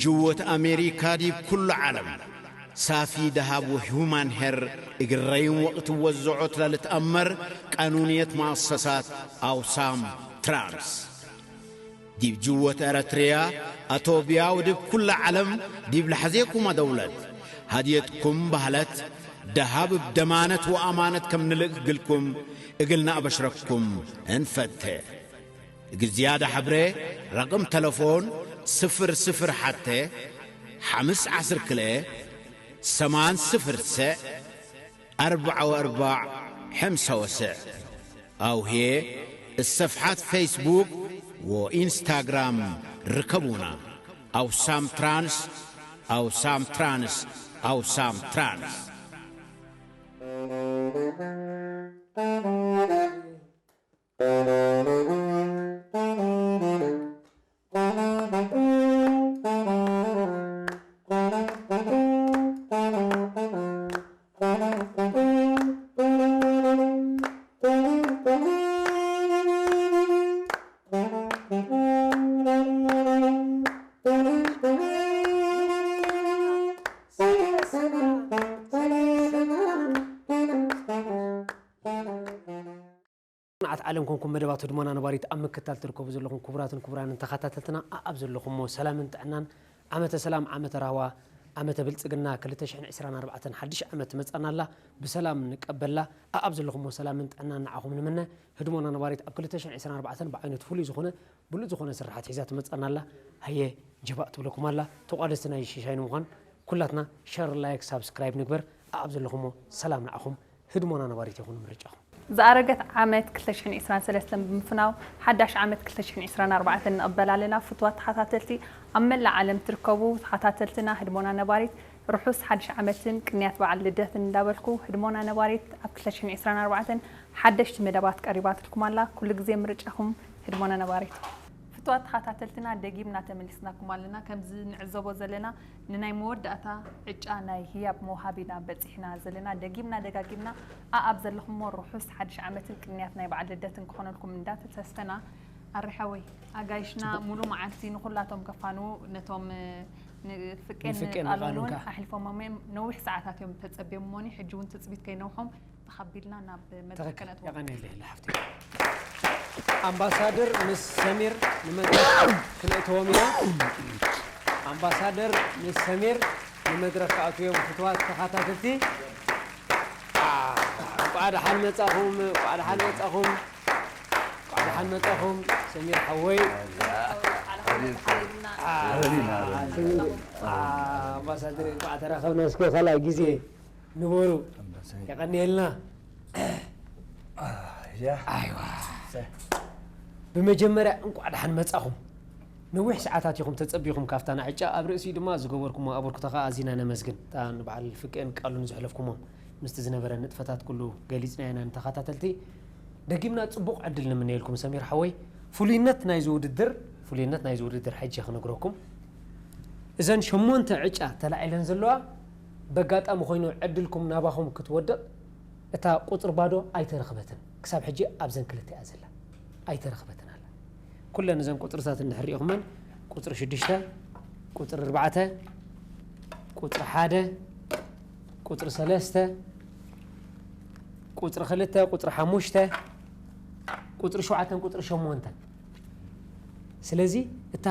ጅወት ኣሜሪካ ዲብ ኩሉ ዓለም ሳፊ ደሃብ ወሁማን ሄር እግረይን ወቅት ወዘዖት ለልትአመር ቃኑንየት መአሰሳት አውሳም ትራንስ። ዲብ ጅወት ኤረትርያ፣ አቶብያ ወዲብ ኩለ ዓለም ዲብ ለሐዜኩማ ደውለት፣ ሀድየትኩም ባህለት፣ ደሃብ እብ ደማነት ወአማነት ከም ንልእክ እግልኩም፣ እግልና አበሽረኩም እንፈቴ። እግል ዝያዳ ሐብሬ፣ ረቅም ተለፎን፣ ስፍር ስፍር ሐቴ፣ ሐምስ ዐስር ክልኤ፣ ሰማን ስፍር ሰዕ፣ አርበዕ ወአርበዕ ሐምሳ ወሰዕ። አው ህዬ እሰፍሓት ፌስቡክ ወኢንስታግራም ርከቡና። አውሳም ትራንስ፣ አውሳም ትራንስ፣ አውሳም ትራንስ። ናዓት ዓለም ኮንኩም መደባት ህድሞና ነባሪት ኣብ ምክታል ትርከቡ ዘለኹም ክቡራትን ክቡራንን ተኸታተልትና፣ ኣኣብ ዘለኹሞ ሰላምን ጥዕናን፣ ዓመተ ሰላም፣ ዓመተ ራህዋ፣ ዓመተ ብልጽግና፣ ክልተ ሽሕን ዕስራን ኣርባዕተን ሓድሽ ዓመት ትመጻና ኣላ፣ ብሰላም ንቀበላ። ኣኣብ ዘለኹሞ ሰላምን ጥዕናን ንዓኹም ንምነ። ህድሞና ነባሪት ኣብ ክልተ ሽሕን ዕስራን ኣርባዕተን ብዓይነቱ ፍሉይ ዝኾነ ብሉጽ ዝኾነ ስርሓት ሒዛ ትመጻና ኣላ። ሃየ ጀባእ ትብለኩም ኣላ። ተቋደስቲ ናይ ሽሻይ ንምዃን ኩላትና ሸር፣ ላይክ፣ ሳብስክራይብ ንግበር። ኣኣብ ዘለኹሞ ሰላም ንዓኹም። ህድሞና ነባሪት ይኹን ምርጫኹም። ዝኣረገት ዓመት ክልተ ሽሕን ዕስራን ሰለስተን ብምፍናው፣ ሓዳሽ ዓመት ክልተ ሽሕን ዕስራን ኣርባዕተን ንቕበል ኣለና። ፍቱዋት ተኸታተልቲ፣ ኣብ መላእ ዓለም ትርከቡ ተኸታተልትና ህድሞና ነባሪት፣ ርሑስ ሓድሽ ዓመትን ቅንያት በዓል ልደትን እንዳበልኩ፣ ህድሞና ነባሪት ኣብ ክልተ ሽሕን ዕስራን ኣርባዕተን ሓደሽቲ መደባት ቀሪባትልኩም ኣላ። ኩሉ ግዜ ምርጫኹም ህድሞና ነባሪት። ፍቱዋት ተኸታተልትና፣ ደጊምና ተመሊስናኩም ኣለና። ከምዚ ንዕዘቦ ዘለና፣ ንናይ መወዳእታ ዕጫ ናይ ህያብ መውሃቢና በጺሕና ዘለና። ደጊምና ደጋጊምና ኣኣብ ዘለኹሞ ርሑስ ሓድሽ ዓመትን ቅንያት ናይ በዓል ልደትን ክኾነልኩም እንዳተሰፈና፣ ኣሪ ሓወይ፣ ኣጋይሽና ሙሉ መዓልቲ ንኹላቶም ከፋንዉ፣ ነቶም፣ እ፣ ንፍቄን ንፍቄን ንቃሉን እውን ንቃሉን ከ? ኣሕሊፎሞም እዮም። ነዊሕ ሰዓታት እዮም ተጸብዮሞኒ። ሕጂ እውን ትጽቢት ከይነውሖም ተኻቢልና ናብ መድረኽ ተኸክ-፣ ከነእትዎም። የቐንየለይ ለሓፍቲ። ኣምባሳደር ምስ ሰሚር ንመድረኽ ክነእትዎም ኢና። ኣምባሳደር ምስ ሰሚር ንመድረኽ ክኣትዉ እዮም። ፍትዋት ተኸታተልቲ፣ አ፣ እንቋዕ ደሓን መጻኹም፣ እንቋዕ ደሓን መጻኹም፣ እንቋዕ ደሓን መጻኹም ሰሚር ሓወይ። አ፣ አ፣ ኣምባሳደር እንቋዕ ተራኸብና እስከ ካልኣይ ግዜ። ንበሩ። ኣምባሳይ። የቐንየልና። ያ። ኣይዋ። ሰ። ብመጀመርያ እንቋዕ ደሓን መጻኹም። ነዊሕ ሰዓታት ኢኹም ተጸቢኹም ካብታ ናዕጫ፣ ኣብ ርእሲኡ ድማ ዝገበርኩሞ ኣበርክቶ ከኣ ኣዚና ነመስግን። እታ ንበዓል ፍቄን ቃሉን ዘሕለፍኩሞም ምስቲ ዝነበረ ንጥፈታት ኩሉ ገሊጽና ኢና ንተኸታተልቲ። ደጊምና ጽቡቕ ዕድል ንምነየልኩም ሰሚር ሓወይ። ፍሉይነት ናይዚ ውድድር፣ ፍሉይነት ናይዚ ውድድር ሕጂ ክነግረኩም። እዘን ሸሞንተ ዕጫ ተላዒለን ዘለዋ በጋጣሚ ኮይኑ ዕድልኩም ናባኹም ክትወድቕ እታ ቁጽሪ ባዶ ኣይተረኽበትን። ክሳብ ሕጂ ኣብዘን ክልተ እያ ዘላ። ኣይተረኽበትን ኣላ። ኩለን እዘን ቁጽርታት እንድሕር ሪኢኹመን፣ ቁጽሪ ሽዱሽተ፣ ቁጽሪ ኣርባዕተ፣ ቁጽሪ ሓደ፣ ቁጽሪ ሰለስተ፣ ቁጽሪ ክልተ፣ ቁጽሪ ሓሙሽተ፣ ቁጽሪ ሸውዓተን ቁጽሪ ሸሞንተን። ስለዚ እታ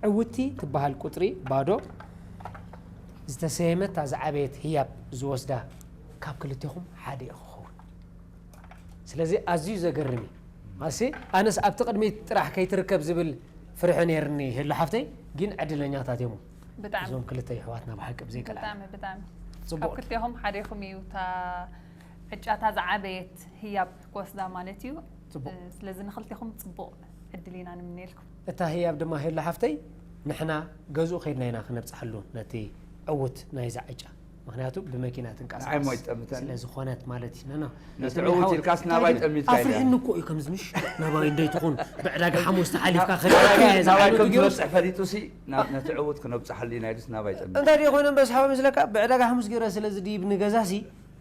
ዕውቲ ትበሃል ቁጽሪ ባዶ ዝተሰየመት እታ ዝዓበየት ህያብ ዝወስዳ ካብ ክልቴኹም ሓደ እዩ ክኸውን። ስለዚ ኣዝዩ ዘገርም እዩ። ማለትሲ ኣነስ ኣብቲ ቅድሚት ጥራሕ ከይትርከብ ዝብል ፍርሒ ነይርኒ ህሉ ሓፍተይ፣ ግን ዕድለኛታት እዮም ብጣዕሚ። እዞም ክልተ የሕዋትና ብሓቂ ብዘይ ቃላት። ብጣዕሚ፣ ብጣዕሚ። ጽቡቕ። ካብ ክልቴኹም ሓዴኹም እዩ እታ ዕጫታ ዝዓበየት ህያብ ክወስዳ ማለት እዩ። ጽቡቕ። እ፣ ስለዚ ንኽልቴኹም ጽቡቕ ዕድል ኢና ንምነየልኩም። እታ ህያብ ድማ ሄሎ ሓፍተይ፣ ንሕና ገዝኡ ከይድና ኢና ክነብጽሓሉ ነቲ ዕዉት ናይዛ ዕጫ። ምኽንያቱ ብመኪና ትንቀሳቐስ ንዓይ ሞ ይጠምተኒ። ስለ ዝኾነት ማለት እዩ። ኖ፣ ኖ። ነቲ ነቲ ዕዉት ሓወ-፣ ኢልካስ እንታይ ናባይ ግን ጠሚትካ ኢለ። ኣፍሪሕኒ እኮ እዩ ከምዚ ምሽ ናባይ እንደይትኾን ብዕዳጋ ሓሙስ ተሓሊፍካ ከይድካ እያ ናባይ ዝዓይነቱ ከም ገይሩ። ትበጽሕ ፈሊጡ ሲ፣ ና-፣ ነቲ ዕዉት ክነብጽሓሉ ኢና ኢሉስ ናባይ ጠሚቱ። እንታይ ደይ ኮይነ እምበስ ሓወ ምስለካ ብዕዳጋ ሓሙስ ገይረ ስለ ዝድይብ ንገዛ ሲ፣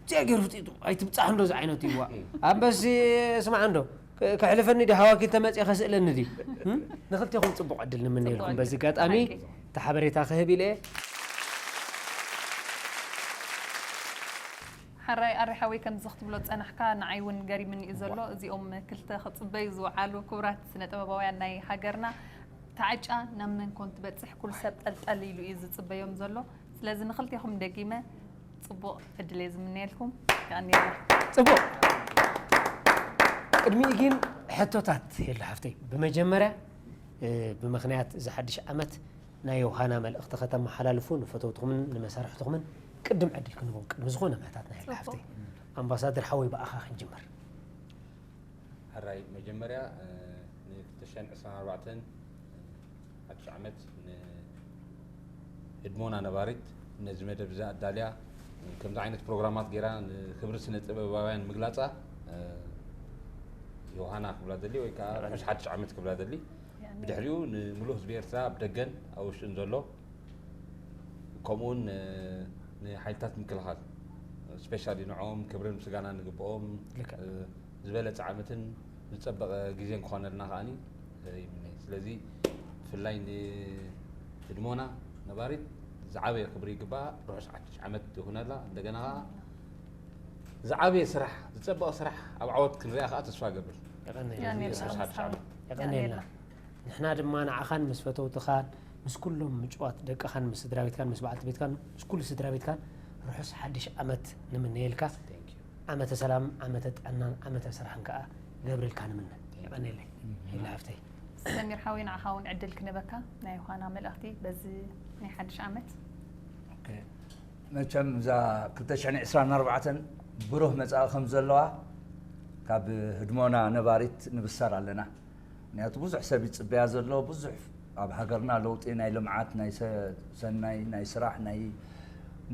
እዚኣ ገይሩ ፍጢጡ፣ ኣይትብጻሕ እንዶ ዝዓይነቱ ይዋ። ኣንበሲ ስማዕ እንዶ፣ ክ-፣ ከሕልፈኒ ድዩ፣ ሃዋኪ ተመጽየ ከስእለኒ ድዩ? እም? ንኽልቴኹም ጽቡቕ ዕድል ንምነየልኩም ጽቡቕ በዚ ዕድል። ኣጋጣሚ። ሓቂ። እቲ ሓበሬታ ክህብ ኢለ እየ። ሓራይ ኣሪ ሓወይ ከምዚ ክትብሎ ዝጸናሕካ ንዓይ እውን ገሪምኒ እዩ ዘሎ። እዚኦም ክልተ ክጽበዩ ዝወዓሉ ክቡራት ስነ ጥበባውያን ናይ ሃገርና፣ እታ ዕጫ ናብ መን ኮን ትበጽሕ ኩሉ ሰብ ጠልጠል ኢሉ እዩ ዝጽበዮም ዘሎ። ስለዚ ንኽልቴኹም ደጊመ ጽቡቕ ዕድል እየ ዝምነየልኩም። የቐንየልና። ጽቡቕ። ቅድሚኡ ግን ሕቶታት የለ ሓፍተይ። ብመጀመርያ ብመኽንያት እዚ ሓድሽ ዓመት ናይ ዮሃና መልእኽቲ ከተመሓላልፉ ንፈተውትኹምን ንመሳርሕትኹምን ቅድም ዕድል ክንቦም ቅድሚ ዝኾነ ምሕታት ናይ ሓፍተይ ኣምባሳደር ሓወይ ብኣኻ ክንጅምር። ሕራይ መጀመርያ ን2024 ሓድሽ ዓመት ንህድሞና ነባሪት ነዚ መደብ እዚ ኣዳልያ ከምዚ ዓይነት ፕሮግራማት ገይራ ንክብሪ ስነ ጥበባውያን ምግላፃ ዮሃና ክብላ ደሊ ወይ ከዓ ርሑስ ሓድሽ ዓመት ክብላ ደሊ። ብድሕሪኡ ንምሉእ ህዝቢ ኤርትራ ኣብ ደገን ኣብ ውሽጥን ዘሎ ከምኡውን ንሓይልታት ምክልኻል ስፔሻሊ ንዕኦም ክብርን ምስጋና ንግብኦም ዝበለፀ ዓመትን ዝፀበቐ ግዜን ክኾነልና ከዓኒ ይምነ። ስለዚ ብፍላይ ንህድሞና ነባሪት ዝዓበየ ክብሪ ይግባኣ። ርሑስ ሓድሽ ዓመት ይኹነላ። እንደገና ከዓ ዝዓበየ ስራሕ ዝፀበቐ ስራሕ ኣብ ዓወት ክንሪኣ ከዓ ተስፋ ገብር። ርሑስ ሓድሽ ዓመት። የቐንየልና። ንሕና ድማ ንዓኻን ምስ ፈተውትኻን ምስ ኩሎም ምጭዋት ደቅኻን ምስ ስድራ ቤትካን ምስ በዓልቲ ቤትካን ምስ ኩሉ ስድራ ቤትካን ርሑስ ሓድሽ ዓመት ንምነየልካ። ዓመተ ሰላም ዓመተ ጥዕናን ዓመተ ስራሕን ከዓ ይገብረልካ ንምነ። የቐንየለይ። ሄላ ሃፍተይ። ሰሚር ሓወይ ንዓኻ እውን ዕድል ክንበካ ናይ ዮሃና መልእኽቲ በዚ ናይ ሓድሽ ዓመት። መቸም እዛ 2024 ብሩህ መጻኢ ከም ዘለዋ ካብ ህድሞና ነባሪት ንብሰር ኣለና። ምክንያቱ ብዙሕ ሰብ ይጽበያ ዘሎ ብዙሕ ኣብ ሃገርና ለውጢ ናይ ልምዓት ናይ ሰናይ ናይ ስራሕ ናይ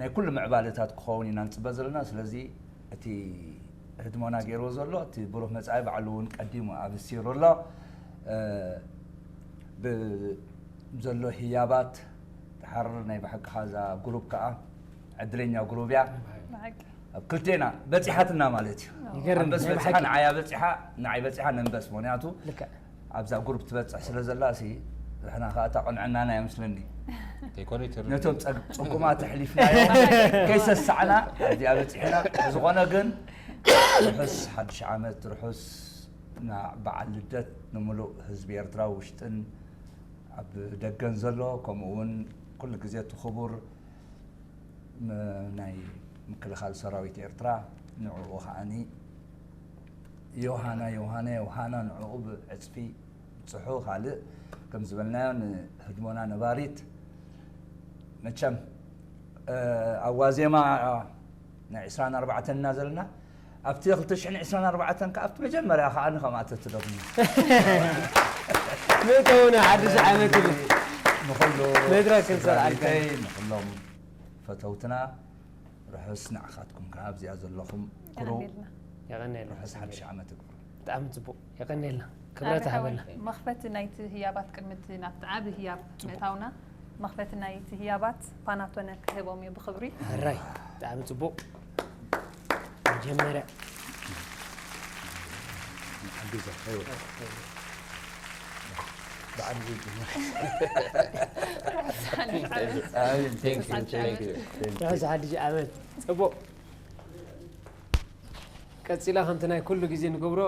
ናይ ኩሉ ምዕባለታት ክኸውን ኢና ንጽበ ዘለና። ስለዚ እቲ ህድሞና ገይርዎ ዘሎ እቲ ብሩህ መጻኢ ባዕሉ እውን ቀዲሙ ኣብሲሩ ኣሎ። ብዘሎ ህያባት ድሓር ናይ ብሓቂ ዛ ግሩፕ ከዓ ዕድለኛ ግሩብ እያ። ኣብ ክልቴና በፂሓትና ማለት እዩ። ኣንበስ በፂሓ ንዓያ በፂሓ ንዓይ በፂሓ ነንበስ ምክንያቱ ኣብዛ ግሩፕ ትበፅሕ ስለ ዘላ ሲ ንሕና ከዓ እታ ቅንዕናና እያ ምስለኒ ነቶም ፅጉማት ኣሕሊፍናዮ ከይሰሳዕና ኣብዚኣ በፂሕና። ዝኾነ ግን ርሑስ ሓድሽ ዓመት ርሑስ በዓል ልደት ንምሉእ ህዝቢ ኤርትራ ውሽጥን ኣብ ደገን ዘሎ ከምኡ እውን ኩሉ ግዜ እቲ ክቡር ናይ ምክልኻል ሰራዊት ኤርትራ ንዕኡ ከዓኒ ዮሃና ዮሃና ዮሃና ንዕኡ ብዕፅፊ ብፅሑ ካልእ ከም ዝበልናዮ ንህድሞና ነባሪት መቸም ኣብ ዋዜማ ናይ ዕስራን ኣርባዕተን ኢና ዘለና ኣብቲ ክልተ ሽሕን ዕስራን ኣርባዕተን ከዓ ኣብቲ መጀመርያ ከዓ ንከምኣ ተትደግሙ ምእተውና ሓድሽ ዓመት ኢሉ ንኩሉ መድረክ ክንሰርዓልካ ንኩሎም ፈተውትና ርሑስ ንዓኻትኩም ከዓ ኣብዚኣ ዘለኹም ክሩ የቐንየልና ርሑስ ሓድሽ ዓመት እግብሩ ብጣዕሚ ፅቡቅ የቐንየልና ክብረት ሃበልና መኽፈቲ ናይቲ ህያባት ቅድሚ ናብቲ ዓቢ ህያብ ምእታውና መኽፈቲ ናይቲ ህያባት ፓናቶነ ክህቦም እዩ ብኽብሪ። ሕራይ ብጣዕሚ ፅቡቕ። መጀመርያ ብዓል ዘይጅምር ርሑስ ሓድሽ ዓመት። ፅቡቕ። ቀጺላ ከምቲ ናይ ኩሉ ግዜ ንገብሮ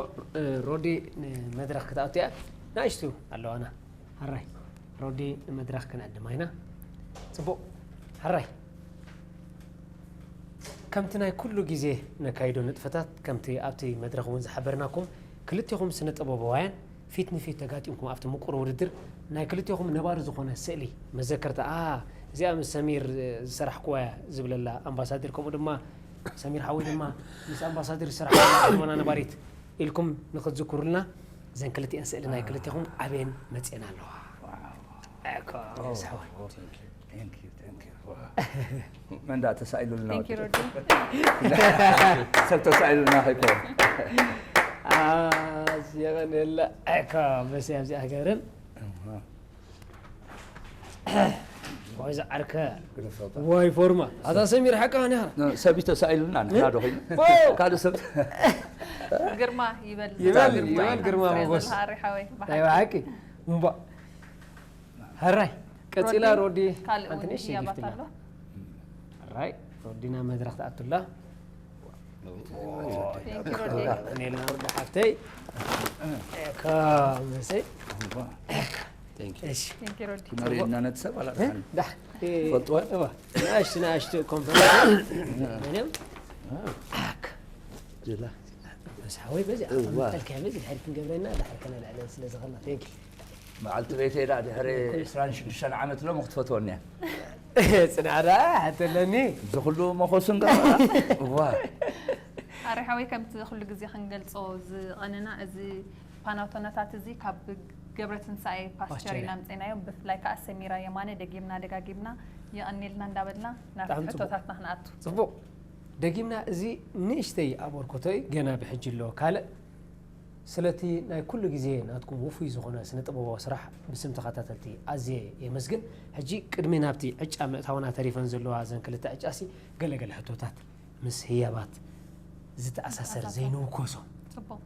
ሮዲ ንመድረኽ ክትኣቱ እያ። ንኣሽቱ ኣለዋና። ሕራይ ሮዲ ንመድረኽ ክነዕድማ ኢና። ጽቡቕ። ሕራይ ከምቲ ናይ ኩሉ ግዜ ነካይዶ ንጥፈታት ከምቲ ኣብቲ መድረኽ እውን ዝሓበርናኩም ክልቴኹም ስነ ጥበባውያን ፊት ንፊት ተጋጢምኩም ኣብቲ ምቁር ውድድር ናይ ክልቴኹም ነባሪ ዝኾነ ስእሊ መዘከርታ ኣ እዚኣ ምስ ሰሚር ዝሰራሕኩዋ እያ ዝብለላ ኣምባሳደር ከምኡ ድማ ሰሚር ሓወይ ድማ ምስ ኣምባሳደር ዝሰራሕኩዋ ኣልቦና ነባሪት ኢልኩም ንክትዝክሩልና እዘን ክልቲኤን ስእሊ ናይ ክልቴኹም ኣበየን መፅኤን ኣለዋ። መንዳ ተሳኢሉልና ሰብ ተሳኢሉልና ከይኮ የቐንየላ። እኮ መሲ ኣብዚ ሃገርን ወይ ዝዓርከ ወይ ፎርማ ኣታ ሰሚር ሓቃ ኒኻ ሰቢ ተሳኢሉና ንሕና ዶ ኮይኑ ካልእ ሰብ ግርማ ይበል ይበል ይበል ግርማ ሞጎስ ናይ ብሓቂ እምባ ሕራይ ቀጺላ ሮዲ፣ ካልእ ሓንቲ እውን ንእሽተይ ህያባት ጊፍት ኣሎ። ራይ ሮዲና መድረኽ ትኣቱላ። Thank you ሮዲ። ኔልና ሮዲ ሓፍተይ። ከመሰይ። እሺ። መሪ እናነትሰብ ኣላ ዳሕ ፈልጥዋ እዋ ንኣሽቱ ንኣሽቱ ኮንፈረንስ እዮም። ኣክ ጀላ በስ ሓወይ በዚ እዋ። ኣልካ በዚ ድሕሪ ክንገብረና ድሕሪ ከነልዕለን ስለ ዝኸልና ቴንክ መዓልቲ ቤተይ ዳ ድሕሪ ዕስራን ሽዱሽተን ዓመት ሎሚ ክትፈትወኒ እያ። ጽናዕዳ ሓተለኒ እዚ ኩሉ መኾስን ገባላ እዋ ኣረ ሓወይ ከምቲ ኩሉ ግዜ ክንገልጾ ዝቐነና እዚ ፓናቶነታት እዚ ካብ ገብረ ትንሳኤ ፓስቸር ፓስቸር። ኢና ምጸናዮ ብፍላይ ከዓ ሰሚራ የማነ ደጊምና ደጋጊምና የቐኔልና እንዳበልና ናብ ብጣዕሚ ጽቡቕ። ሕቶታትና ክንኣቱ ጽቡቕ ደጊምና እዚ ንእሽተይ ኣበርክቶ እዩ ገና ብሕጂ ኣሎ ካልእ ስለቲ ናይ ኩሉ ግዜ ናትኩም ውፉይ ዝኾነ ስነ ጥበባዊ ስራሕ ብስም ተኸታተልቲ ኣዝየ የመስግን ሕጂ ቅድሚ ናብቲ ዕጫ ምእታውና ተሪፈን ዘለዋ ዘን ክልተ ዕጫሲ ገለገለ ሕቶታት ምስ ህያባት ዝተኣሳሰር ዘይንውከሶ ጽቡቕ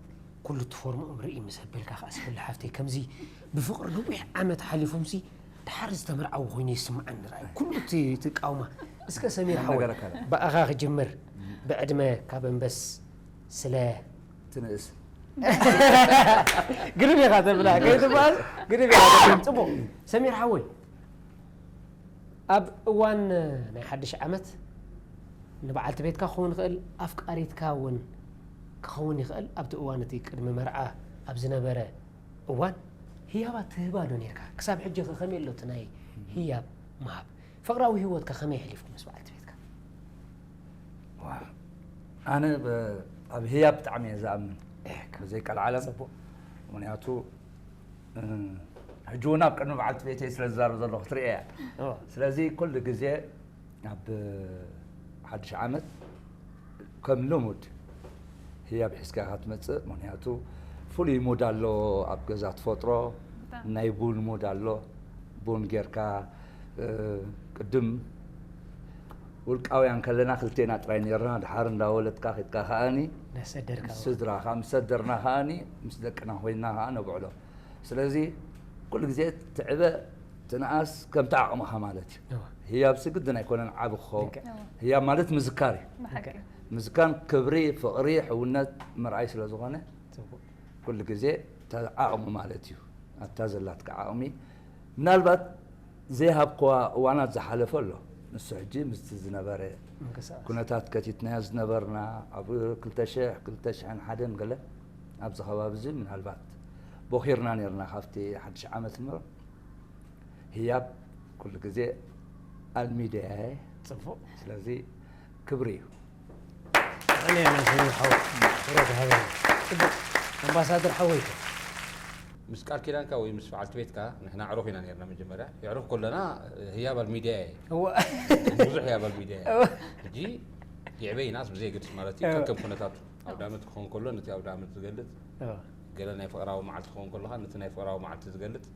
ኩሉ እቲ ፎርምኦም ርኢ ምስ ኣበልካ ከዓ ስፍለ ሓፍተይ ከምዚ ብፍቕሪ ነዊሕ ዓመት ሓሊፉምሲ ድሓር ዝተመርዓዊ ኮይኑ ይስምዓኒ ርኣይ ኩሉ እቲ ትቃውማ እስከ ሰሚር ሓወይ ነገረካ። ብኣኻ ክጅምር ብዕድመ ካብ ኣንበስ ስለ ትንእስ ግርም ኢኻ ተብላ ከይትበሃል ግርም ኢኻ ተብላ ጽቡቕ ሰሚር ሓወይ ኣብ እዋን ናይ ሓድሽ ዓመት ንበዓልቲ ቤትካ ክኸውን ይኽእል ኣፍቃሪትካ እውን ክኸውን ይኽእል ኣብቲ እዋን እቲ ቅድሚ መርዓ ኣብ ዝነበረ እዋን ህያባት ትህባ ዶ ነርካ ክሳብ ሕጂ ከ ከመይ ኣሎ እቲ ናይ ህያብ ምሃብ ፍቕራዊ ህይወትካ ከመይ ኣሕሊፍኩ ምስ በዓልቲ ቤትካ ዋው። ኣነ ብ- ኣብ ህያብ ብጣዕሚ እየ ዝኣምን ብዘይ ቀልዓለም ምክንያቱ እ፣ ሕጂ እውን ኣብ ቅድሚ በዓልቲ ቤተይ ስለ ዝዛረብ ዘለኹ ትሪኦ እያ ስለዚ ኩሉ ግዜ ኣብ ሓድሽ ዓመት ከም ልሙድ ህያብ ሒዝካ ኢኻ ትመፅእ ምክንያቱ ፍሉይ ሙድ ኣሎ ኣብ ገዛ ትፈጥሮ ናይ ቡን ሙድ ኣሎ ቡን ጌርካ እ፣ ቅድም ውልቃውያን ከለና ክልቴና ጥራይ ነርና ድሓር እንዳወለድካ ኪድካ ከኣኒ ነሰደርካ ምስ ስድራኻ ምስ ሰደርና ከኣኒ ምስ ደቅና ኮይንና ከኣ ነብዕሎ ስለዚ ኩሉ ግዜ ትዕበ ትንኣስ ከምቲ ዓቕምኻ ማለት እዩ ህያብሲ ግድን ኣይኮነን ዓቢ ክኸውን ህያብ ማለት ምዝካር እዩ ብሓቂ ምዝካን ክብሪ ፍቕሪ ሕውነት ምርኣይ ስለ ዝኾነ ኩሉ ግዜ ዓቕሚ ማለት እዩ ኣብታ ዘላትካ ዓቕሚ ምናልባት ዘይሃብክዋ እዋናት ዝሓለፈ ኣሎ ንሱ ሕጂ ምስቲ ዝነበረ ኩነታት ከቲትናዮ ዝነበርና ኣብ ክልተ ሽሕ ክልተ ሽሕን ሓደን ገለ ኣብዚ ከባቢ እዚ ምናልባት ቦኺርና ነርና ካብቲ ሓድሽ ዓመት እምበር ህያብ ኩሉ ግዜ ኣልሚደያ ፅቡቅ ስለዚ ክብሪ እዩ ኣነ መሰሉ ሓው ፍረ ተሃበ ፅቡቅ ኣምባሳደር ሓወይ ምስ ቃል ኪዳንካ ወይ ምስ በዓልቲ ቤትካ ንሕና ኣዕሩኽ ኢና ነርና መጀመርያ የዕሩኽ ከለና ህያብ ኣልሚድያ እየ እወ ብዙሕ ህያብ ኣልሚድያ እየ ሕጂ ይዕበ ይንኣስ ብዘየገድስ ማለት እዩ ከከም ኩነታቱ ኣውዳመት ክኸውን ከሎ ነቲ ኣውዳመት ዝገልፅ እወ ገለ ናይ ፍቕራዊ መዓልቲ ክኸውን ከለኻ ነቲ ናይ ፍቕራዊ መዓልቲ ዝገልፅ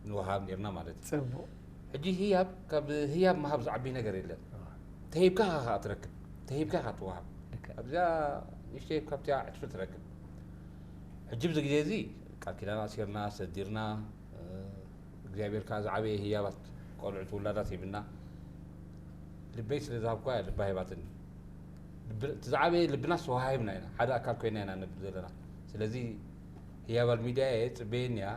ንወሃብ ነርና ማለት እዩ ፅቡቅ ሕጂ ህያብ ካብ ህያብ ምሃብ ዝዓብይ ነገር የለን ተሂብካ ኢኻ ከዓ ትረክብ ተሂብካ ኢኻ ትወሃብ ልክዕ። ኣብዚኣ ንእሽተይ ካብቲኣ ዕፅፊ ትረክብ ሕጂ ብዚ ግዜ እዚ ቃል ኪዳን ኣሲርና ሰዲርና እግዚኣብሔር ከዓ ዝዓበየ ህያባት ቆልዑት ውላዳት ሂብና ልበይ ስለ ዝሃብኳ እያ ልባ ሂባትኒ ልብ- እቲ ዝዓበየ ልብናስ ወሃሂብና ኢና ሓደ ኣካል ኮይና ኢና ነብል ዘለና ስለዚ ህያብ ኣልሚድያ እየ ፅበየኒ እያ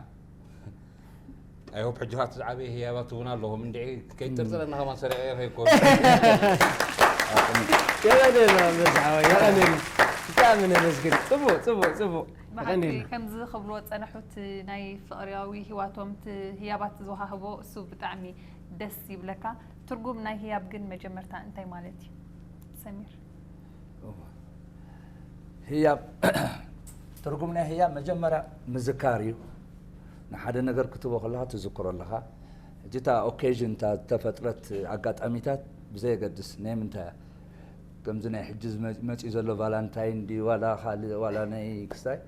ኣይሆፕ ሕጂ ከዓ እቲ ዝዓበየ ህያባት እውን ኣለኹም እንድዒ ከይጠርጥረና ከማን ሰሪዐ እየ ከይኮኑ የቐኔልና መዝሓወ የቐኔልና ብጣዕሚ ነመስግን ፅቡቅ ፅቡቅ ፅቡቅ ብሓቂ ከምዚ ክብልዎ ዝፀንሑ እቲ ናይ ፍቕርያዊ ህይዋቶም እቲ ህያባት ዝወሃህቦ እሱ ብጣዕሚ ደስ ይብለካ ትርጉም ናይ ህያብ ግን መጀመርታ እንታይ ማለት እዩ ሰሚር ህያብ ትርጉም ናይ ህያብ መጀመርያ ምዝካር እዩ ንሓደ ነገር ክትቦ ከለካ ትዝክሮ ኣለካ ሕጂ እታ ኦኬዥን እታ ዝተፈጥረት ኣጋጣሚታት ብዘየገድስ ናይ ምንታይ እያ ከምዚ ናይ ሕጂ ዝመ- መፂኡ ዘሎ ቫላንታይን ድዩ ዋላ ካልእ ዋላ ናይ ክስታይ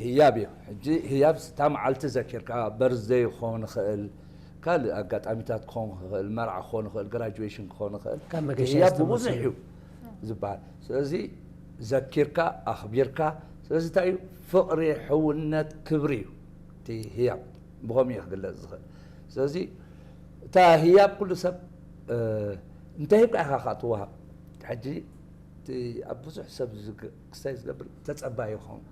ህያብ እዩ ሕጂ ህያብ እታ መዓልቲ ዘኪርካ በርዝደይ ክኸውን ይኽእል ካልእ ኣጋጣሚታት ክኸውን ይኽእል መርዓ ክኸውን ይኽእል ግራጁዌሽን ክኸውን ይኽእል ካብ መገሻ ህያብ ዝተመርጹ ብብዙሕ እዩ ዝበሃል ስለዚ ዘኪርካ ኣኽቢርካ ስለዚ እንታይ እዩ ፍቕሪ ሕውነት ክብሪ እዩ እቲ ህያብ ብኸምኡ እዩ ክግለፅ ዝኽእል ስለዚ እታ ህያብ ኩሉ ሰብ፣ እ፣ እንተሂብካ ኢኻ ከዓ ትወሃብ። ሕጂ እቲ ኣብ ብዙሕ ሰብ ዝግ-፣ ክስታይ ዝገብር ተጸባይ ይኸውን።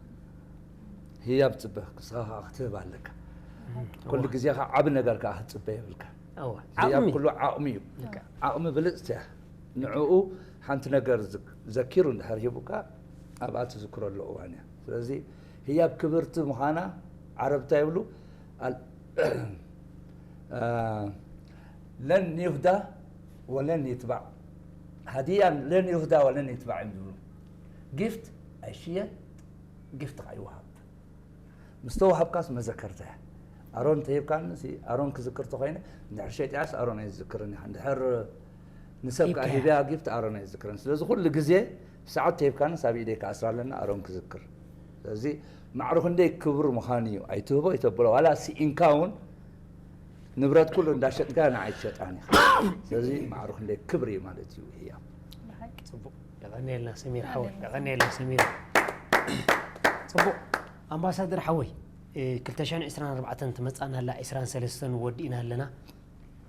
ህያብ ጽበ፣ ንስኻ ከዓ ክትህብ ኣለካ። ኩሉ ግዜ ከዓ ዓቢ ነገር ከዓ ክትጽበ የብልካ። እወ፣ ህያብ ዓቕሚ። ኩሉ ዓቕሚ እዩ። ልክዕ። ዓቕሚ ብልጽቲ እያ። ንዕኡ ሓንቲ ነገር ዝክ-፣ ዘኪሩ እንድሕር ሂቡካ፣ ኣብኣ ትዝክረሉ እዋን እያ። ስለዚ ህያብ ክብርቲ ምዃና ዓረብ እንታይ ይብሉ? ኣል-፣ አ፣ ለን ይሁዳ ወለን ይትባዕ። ሃዲያ ለን ይሁዳ ወለን ይትባዕ እዮም ዝብሉ። ጊፍት ኣይሽየጥ፣ ጊፍት ከዓ ይወሃብ። ምስ ተዋሃብካስ መዘከርታ እያ። ኣሮን እንተሂብካኒ፣ ሲ ኣሮን ክዝክር ተኾይነ፣ እንድሕር ሸይጥያስ ኣሮን ኣይዝክርን እያ። እንድሕር ንሰብ ከዓ ሂብካያ። ሂብያ ጊፍት ኣሮን ኣይዝክርን። ስለዚ ኩሉ ግዜ ሰዓት ተሂብካንስ ኣብ ኢደይ ክኣስራ ኣለና ኣሮን ክዝክር። ስለዚ ማዕረ ክንደይ ክቡር ምዃኑ እዩ። ኣይትህቦ ኣይተብሎ። ዋላ ስኢንካ እውን ንብረት ኩሉ እንዳሸጥካ ንዓይ ትሸጣን ኢኻ። ስለዚ ማዕረ ክንደይ ክብሪ እዩ ማለት እዩ ህያብ። ብሓቂ። ጽቡቕ። የቐንየልና ሰሚር ሓወይ፣ የቐንየልና ሰሚር። ጽቡቕ። ኣምባሳደር ሓወይ፣ እ፣ ክልተ ሽሕን ዕስራን ኣርባዕተን ትመጽኣና ኣላ፣ ዕስራን ሰለስተን ወዲእና ኣለና።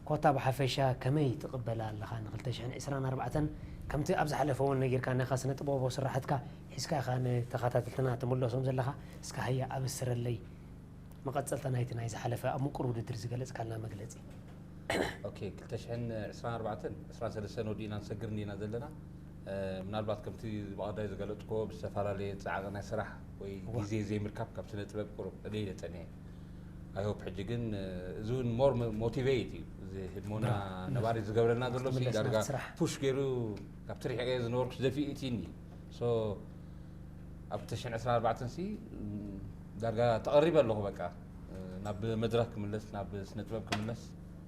ኮታ ብሓፈሻ ከመይ ትቕበላ ኣለኻ? ን ክልተ ሽሕን ዕስራን ኣርባዕተን ከምቲ ኣብ ዝሓለፈ እውን ነጊርካና ኢኻ፣ ስነ ጥበባዊ ስራሓትካ ሒዝካ ኢኻ ንተኸታተልትና ትምለሶም ዘለኻ። እስከ ሃያ ኣበስረለይ መቐጸልታ ናይቲ ናይ ዝሓለፈ ኣብ ምቁር ውድድር ዝገለጽካልና መግለጺ። ኦኬ፣ ክልተ ሽሕን ዕስራን ኣርባዕተን፣ ዕስራን ሰለስተን ወዲእና ንሰግር እንዲና ዘለና። እ፣ ምናልባት ከምቲ ብቐዳይ ዝገለጽክዎ ብዝተፈላለየ ጻዕቂ ናይ ስራሕ ወይ እዋ። ግዜ ዘይምርካብ ካብ ስነ ጥበብ ቁሩብ ዕልየ ኢለ ጸኒሐ። I hope ሕጂ ግን፣ እ፣ እዚ እውን more mo-, motivate እዩ። እዚ ህድሞና ብራቮ። ነባሪ ዝገብረልና ዘሎ ሲ ክትምለስ ዳርጋ ናብቲ ስራሕ። ፑሽ ገይሩ ካብቲ ርሒቐዮ ዝነበርኩስ ደፊኡ እትኒ። So ኣብ ክልተ ሽሕን ዕስራን ኣርባዕተን ሲ፣ ም፣ ዳርጋ ተቐሪበ ኣለኹ በቃ። እ፣ ናብ መድረኽ ክምለስ፣ ናብ ስነ ጥበብ ክምለስ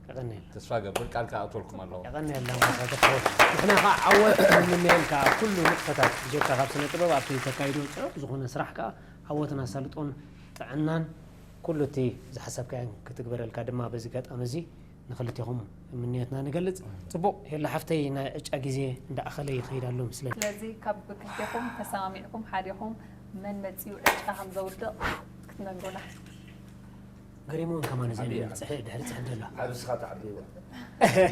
የቐንየልና። ተስፋ ገብር፣ ቃል ክኣትወልኩም ኣለኹ። የቐንየልና ኣምባሳደር ሓወይ። ንሕና ከዓ ዓወት ንምነየልካ ኣብ ኩሉ ንጥፈታት ብጀካ ካብ ስነ ጥበብ ኣብቲ ተካይዶ ጽዑቕ ዝኾነ ስራሕ ከዓ ዓወትን ኣሳልጦን ጥዕናን ኩሉ እቲ ዝሓሰብካዮን ክትግበረልካ ድማ በዚ ኣጋጣሚ እዚ ንክልቴኹም ምንዮትና ንገልጽ። ጽቡቕ፣ ሄላ ሓፍተይ ናይ ዕጫ ግዜ እንዳኣኸለ ይኸይድ ኣሎ ምስለኒ። ስለዚ ካብ ክልቴኹም ተሰማሚዕኩም ሓዲኹም መን መጺኡ ዕጫ ከም ዘውድቕ ክትነግሩና። ገሪሙን ከማን እዚ ሓቢኣ። ጽሕ-፣ ድሕሪ ጽሕፍ ዘሎ። ዓብ እስኻ ትዓብይዋ።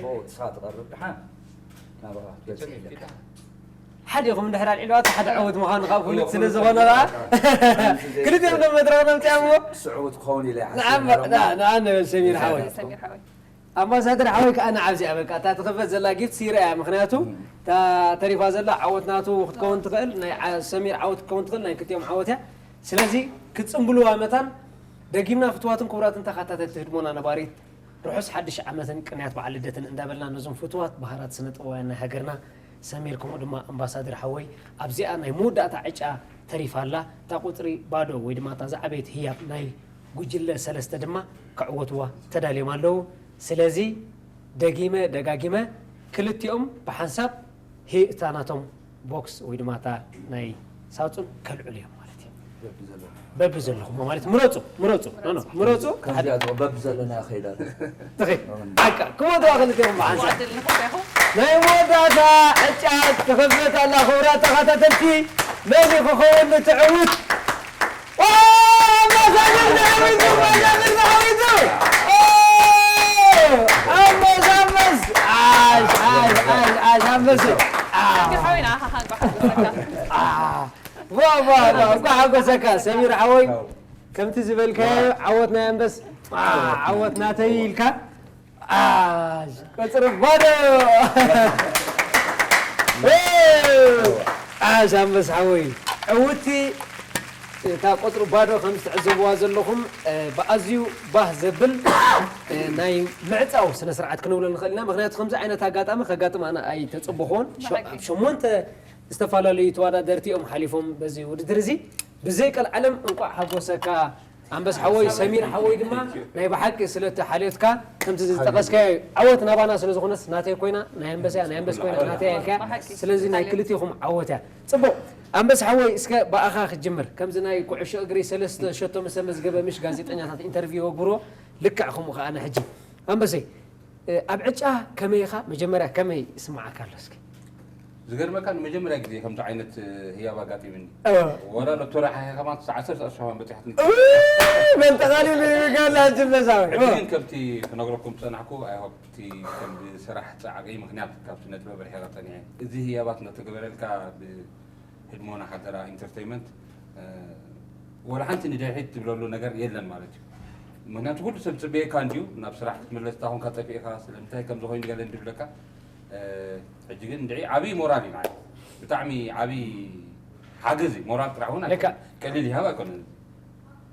ብኡ እስኻ ትቐርብ ድሓን ናባኻ ክትበጽሕ ኣለካ። ሓዲኹም እንድሕር ኣልዒልዋ እቲ ሓደ ዕውት ምዃኑ ካብ ፍሉጥ ስለ ዝኾነ ኸዓ ክልቲኦም ዶ መድረኽ ነምፅኣሞ ስዕውት ክኸውን ኢለ ንዓም- ንዓ- ንዓ ንበል ሰሚር ሓወይ። ሰሚር ሓወይ። ኣምባሳደር ሓወይ ከዓ ንዓብዚኣ በቃ እታ ትኽፈት ዘላ ጊፍት ሲራ እያ። ምኽንያቱ እታ ተሪፋ ዘላ ዓወት ናቱ ክትከውን ትኽእል፣ ናይ ዓ-፣ ሰሚር ዓወት ክትከውን ትኽእል፣ ናይ ክልቲኦም ዓወት እያ። ስለዚ ክትጽምብልዋ መታን ደጊምና ፍትዋትን ክቡራትን ተኸታተልቲ ህድሞና ነባሪት ርሑስ ሓድሽ ዓመትን ቅንያት በዓል ልደትን እንዳበልና ነዞም ፍትዋት በሃራት ስነ ጥበባውያን ናይ ሃገርና ሰሚር ከምኡ ድማ ኣምባሳደር ሓወይ ኣብዚኣ ናይ መወዳእታ ዕጫ ተሪፋ ኣላ። እታ ቁጽሪ ባዶ ወይ ድማ እታ ዝዓበየት ህያብ ናይ ጉጅለ ሰለስተ ድማ ክዕወትዋ ተዳልዮም ኣለዉ። ስለዚ ደጊመ ደጋጊመ ክልቲኦም ብሓንሳብ ሂ እታ ናቶም ቦክስ ወይ ድማ እታ ናይ ሳጹን ከልዕሉ እዮም ማለት እዩ። በብዘለኹም ማለት ምረጹ፣ ምረጹ፣ ኖ፣ ኖ፣ ምረጹ። ከምዚኣ ትኾ በብዘለና ይኸይድ ኣሎ። ትኺ ኣካ ክወትዋ ክልቲኦም ብሓንሳብ ዋዕድል ንኽልቴኹም። ናይ መወዳእታ ዕጫ ትኽፈት ኣላ። ክቡራት ተኸታተልቲ መን እዩ ክኸውን ትዕውት? ኦ፣ ኣምባሳደር ተዓዊቱ፣ ኣምባሳደር ተዓዊቱ። ኦ፣ ኣምባሳ፣ ኣምባስ። ዓሽ፣ ዓሽ፣ ዓሽ፣ ዓሽ፣ ኣምባሲ። ዓ፣ ሓወይና፣ ሃሃ፣ እንኳዕ ሓጎሰካ። ዓ። ዋ፣ ዋ፣ ዋ፣ እንኳዕ ሓጎሰካ ሰሚር ሓወይ። ከምቲ ዝበልካዮ ዓወት ናይ ኣንበስ፣ ዓ፣ ዓወት ናተይ ኢልካ። ዓሽ፣ ቁጽሪ ባዶ። ዓሽ ኣንበስ ሓወይ። ዕውቲ እታ ቁጽሪ ባዶ ከም ትዕዘብዋ ዘለኹም፣ እ፣ ብኣዝዩ ባህ ዘብል፣ እ፣ ናይ ምዕጻው ስነ ስርዓት ክንብሎ ንኽእል ኢና። ምኽንያቱ ከምዚ ዓይነት ኣጋጣሚ ከጋጥም ኣነ ኣይተጸበኹዎን። ሸ-፣ ብሓቂ። ሸሞንተ ዝተፈላለዩ ተወዳደርቲ እዮም ሓሊፎም በዚ ውድድር እዚ። ብዘይ ቀልዓለም እንቋዕ ሓጎሰካ ኣንበስ ሓወይ፣ ሰሚር ሓወይ ድማ ናይ ብሓቂ ስለቲ ሓልዮትካ ከምቲ ዝጠቐስካዮ ዓወት ናባና ስለ ዝኾነስ ናተይ ኮይና ናይ ኣንበስ እያ፣ ናይ ኣንበስ ኮይና ናተይ እያ ኢልካያ። ስለዚ ናይ ክልቲኹም ዓወት እያ። ጽቡቕ ኣንበስ ሓወይ፣ እስከ ብኣኻ ክጅምር። ከምዚ ናይ ኩዕሾ እግሪ ሰለስተ ሸቶ ምስ ተመዝገበ ምሽ ጋዜጠኛታት ኢንተርቪው የወግርዎ፣ ልክዕ ከምኡ ከኣ ኣነ ሕጂ ኣንበሰይ፣ እ፣ ኣብ ዕጫ ከመይ ኢኻ? መጀመርያ ከመይ ይስምዓካ ኣሎ እስኪ? ዝገርመካ ንመጀመርያ ግዜ ከምዚ ዓይነት ህያብ ኣጋጢምኒ። ወላ ዶክተር ሓያ ከማን ዓሰርተ ኣሽሓት በፂሓትኒ። መንጠቃሊሉ ይብጋላ ጅለሳዊ ሕጂ ግን ከምቲ ክነግረኩም ዝፀናሕኩ ኣይሆፕ እቲ ከም ብስራሕ ፃዕቂ ምክንያት ካብ ስነ ጥበብ ርሒቐ ፀኒሐ። እዚ ህያባት እናተገበረልካ ብህድሞና ሓደራ ኢንተርቴይመንት ወላ ሓንቲ ንድሕሪት ትብለሉ ነገር የለን ማለት እዩ። ምክንያቱ ኩሉ ሰብ ፅበየካ እንድዩ ናብ ስራሕ ክትምለስ እታ ኮንካ ጠፊእካ ስለምንታይ ከምዚ ኮይኑ ገለ እንድብለካ ሕጂ ግን እንድዒ ዓብዪ ሞራል እዩ ማለት ብጣዕሚ ዓብዪ ሓገዝ እዩ። ሞራል ጥራሕ እውን ኣይኮነን ቀሊል ይሃብ ኣይኮነን።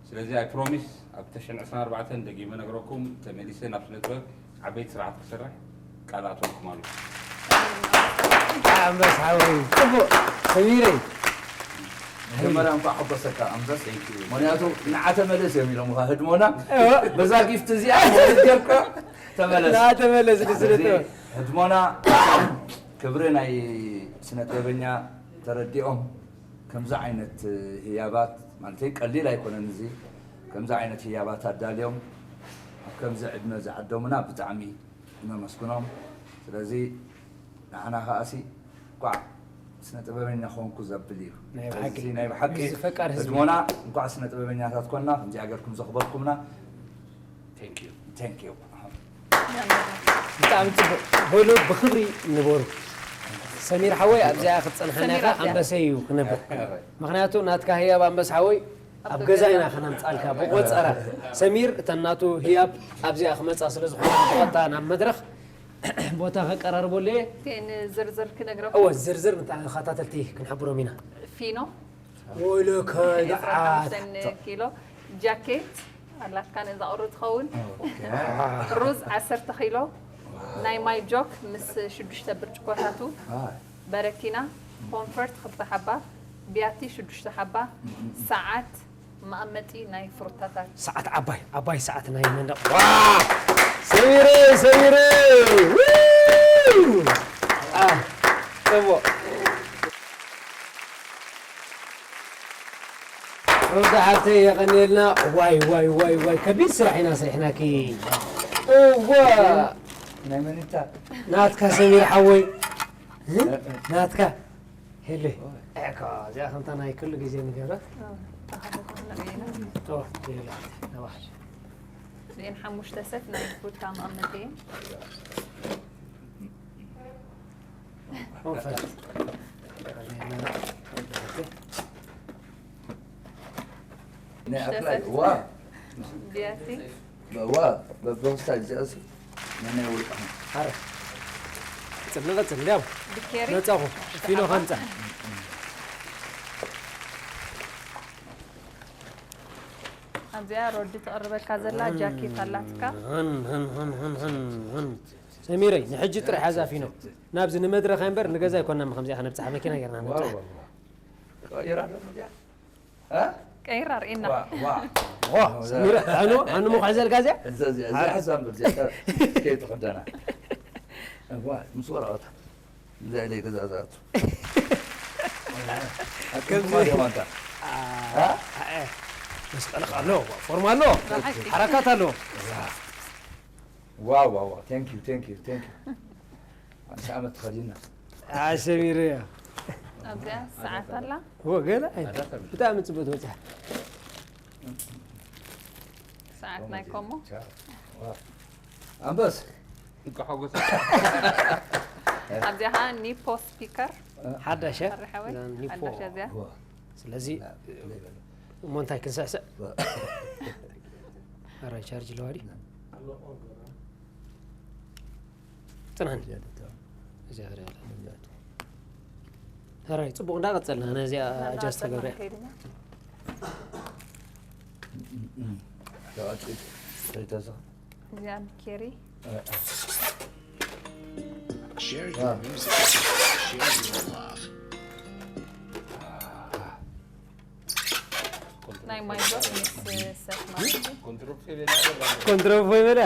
ስለዚ ኣይ ፕሮሚስ ኣብ ተሽን ዕስራን ኣርባዕተን ደጊመ ነግረኩም ተመሊሰ ናብ ስነ ጥበብ ዓበይቲ ስራሓት ክሰርሕ ቃል ኣትወልኩም ኣሎ። ኣንበስ ሓወይ ጽቡቅ ሰሚረይ መጀመርያ እንኳዕ ሓጎሰካ ኣንበስ። ምክንያቱ ንዓ ተመለስ እዮም ኢሎምኻ ህድሞና በዛ ጊፍት እዚኣ ጀርካ ተመለስ። ናተመለስ ንስልጥ ህድሞና ክብሪ ናይ ስነ ጥበበኛ ተረዲኦም ከምዚ ዓይነት ህያባት ማለት ቀሊል ኣይኮነን። እዚ ከምዚ ዓይነት ህያባት ኣዳልዮም ኣብ ከምዚ ዕድመ ዝዓደሙና ብጣዕሚ ነመስግኖም። ስለዚ ንዓና ከኣሲ ኳዕ ስነ ጥበበኛ ኾንኩ ዘብል እዩ። ናይ ብሓቂ። እዚ ናይ ብሓቂ እዚ ፈቃር ህዝቢ። ህድሞና እንኳዕ ስነ ጥበበኛታት ኮንና ከምዚኣ ገርኩም ዘኽበርኩምና። Thank you። Thank you። ብጣዕሚ ጽቡቅ በሉ ብክብሪ ንበሩ። ሰሚር ሓወይ ኣብዚኣ ክትጸንሓና ሰሚር ኢኻ ኣብዚኣ። ኣንበሰይ እዩ ክነብር። ምክንያቱ ናትካ ህያብ ኣንበስ ሓወይ ኣብ ገዛ ኢና ክነምጻልካ ብቆጸራ። ሰሚር እተን ናቱ ህያብ ኣብዚኣ ክመጻ ስለ ዝኾነ ብቐጥታ ናብ መድረኽ ቦታ ከቀራርበሉ እየ። ግን ዝርዝር ክነግረኩም እወ ዝርዝር ንተኸታተልቲ ክንሕብሮም ኢና። ፊኖ ወይለከ ዕስራን ሓሙሽተን ኪሎ ጃኬት ኣላትካ ነዛ ቁሪ ትኸውን ሩዝ ዓሰርተ ኪሎ ናይ ማይ ጆክ ምስ ሽዱሽተ ብርጭቆታቱ በረኪና ኮንፈርት ክልተ ሓባ ቢያቲ ሽዱሽተ ሓባ ሰዓት መቐመጢ ናይ ፍሩታታት ሰዓት ዓባይ ዓባይ ሰዓት ናይ መንደቕ ሰሚረ ሰሚረ ጽቡቅ ሮዳ ሓብተይ የቐንየልና። ዋይ ዋይ ዋይ ዋይ ከቢድ ስራሕ ኢና ስሪሕናኪ። እዋ ናይ መን እታ ናትካ ሰሚር ሓወይ ናትካ ሄለ እካ እዚኣ ከምታ ናይ ኩሉ ግዜ ንገብራ እዚአን ሓሙሽተ ሰት ናይ ፉታ መቐመጢ እየን ኮንፈርት ናይ ኣክላይ ዋ ቢያቲ ዋ በብሆስታ እዚኣስ ናይ ውልቃ ሓረ ጽል ንቐጽል እንዲያው ብኬሪ መጻኹ ፊኖ ከምጻ ኣብዚኣ ሮዲ ትቕርበልካ ዘላ ጃኬት ኣላትካ ህን ህን ህን ህን ህን ህን ሰሚረይ ንሕጂ ጥራሕ ሓዛ ፊኖ ናብዚ ንመድረኽ እምበር ንገዛ ኣይኮና ከምዚኣ ከነብጽሓ መኪና ጌርና ነብጽሓ ቀይራ ዶ እዚኣ ቀይራ ርኢና ዋ ዋ ሰሚረ ኣኑ ኣኑ ምዃዕ ዘልካ እዚኣ እዛ እዚኣ እዛ ሓሳብ ብርዚያ ከይትኽደና ዋ ምስ ወረቐታ እዛ ኢለይ ገዛእዛቱ ከምዚ ማንታ መስቀልኽ ኣሎ ፎርማ ኣሎ ሓረካት ኣሎ ዋው ዋው ዋው thank you thank you thank you ሓምሳ ዓመት ተኸዲና ኣሰሚረ እያ ኣብዚኣ ሰዓት ኣላ ወገለ ብጣዕሚ ጽቡቅ ትበጽሕ ሰዓት ናይ ኮሞ ኣንበስ እንኳ ሓጎሰ ኣብዚኣ ከዓ ኒፖ ስፒከር ሓዳሸ ርሓወይ ኒፖ ሓዳሸ እዚኣ ስለዚ እሞ እንታይ ክንስዕስዕ ኣራይ ቻርጅ ለዋዲ ጽናኒ እግዚኣብሔር ያለ ኣራይ ጽቡቅ እንዳቀጸልና ነዚኣ ኣጃስት ተገብረ እዚኣ ብኬሪ Share your music. Share your love. ናይ ማይዞት ምስ ሰፍ ማለት እዩ ኮንትሮፎ ይበላ